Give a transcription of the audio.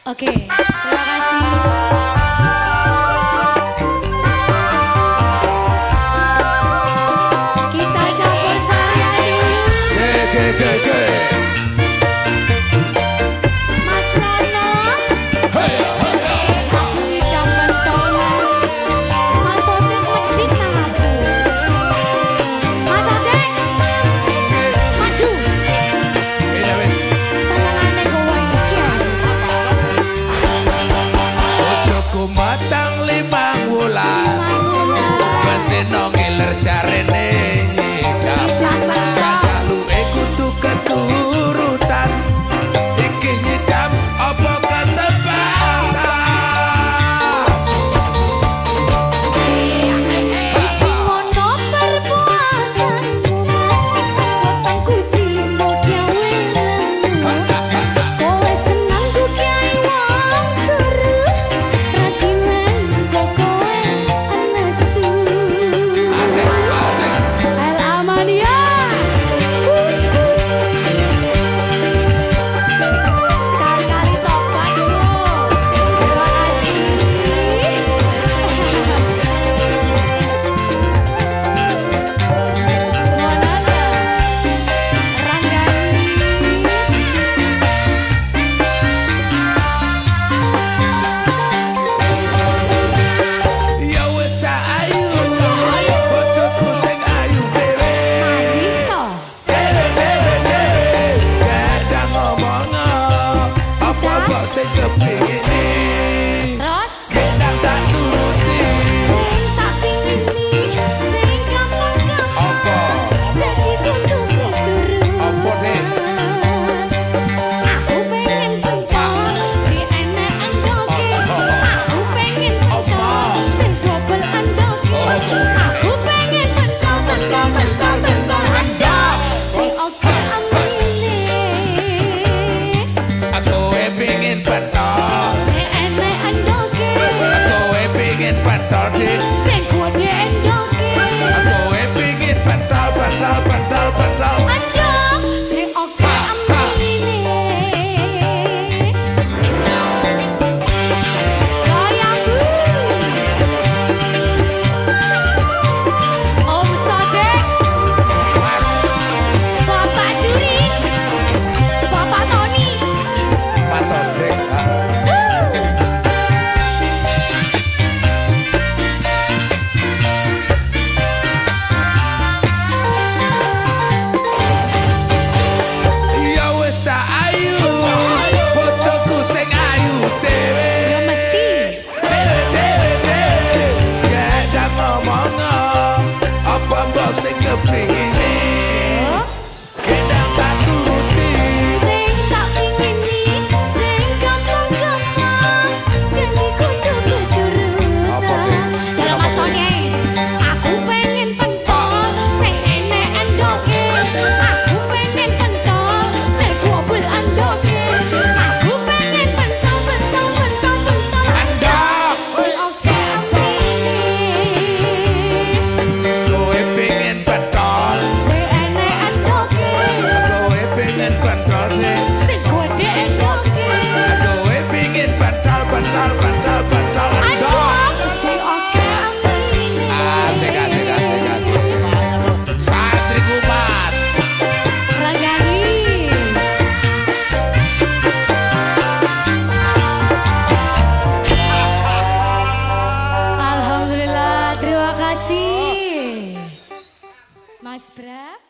Oke, terima kasih. Kita campur saya dulu. Mas Nono. Aku ngidam pentol, Mas. Mas Ojek medit nang aku. Mas Ojek, maju. Senengane kowe iki aku. Bojoku matang 5 wulan. Bentino ngiler jarene nyidam. Sajaluke kudu keturutan. Iki nyidam apa kesempatan. Iki ngono perbuatanmu, Mas. Wetengku jimo gawe lemu. Kowe seneng ku kiai wong turu. Ra diwen kok kowe nesu. Asik, asik. El Amania. Sekali-kali tobat, Bu. Terima kasih. Walanda. Ranggani. Ya wis cak ayu, bojoku sing ayu dhewe. Manis toh. Dhewe dhewe dhewe. Kadang ngomong apa kok sing kepingine. Terus Gendang tak turuti. sing tak pingini, sing gampang-gampang. Apa? Jadi kudu keturunan. Apa, Dik? Aku pengen pentol, sing enek endoke. Apa? Aku pengen pentol, Apa? sing dobel endoke. Oh, kok. Aku pengen pentol, pentol, pentol, pentol endok. Sing oke amine. Aku pingin pentol. Sing enek endoke. Aku pingin pentol, Dik. Sing gede endoke. Aku pingin pentol, pentol, pentol, pentol. Endok, sing oke amine. Goyang, Bu. Om Sodek, Mas, Bapak Juri, Bapak Tony. Mas Odrek. Ya wis cak ayu, bojoku sing ayu dhewe. Ya mesti. Dhewe dhewe dhewe. Kadang ngomong apa mbok sing kepingine. Oh. Gendang tak turuti. Sing tak pingini, sing gampang-gampang, janji kudu Apa, keturutan. Dik? Jaluk Mas Tony. Aku pengen pentol, sing enek endoke. Aku pengen pentol, sing dobel endoke. Aku pengen pentol, pentol, pentol, pentol Endok. sing oke amine. Kowe pingin pentol, Sing enek endoke, kowe pingin pentol sih. sing gede endoke. Kowe pingin pentol, pentol, pentol, pentol endok. Endok, sing oke amine. Asik, asik, asik, asik. Santri kumat. Raganis. Alhamdulillah, terima kasih. Mas Bra.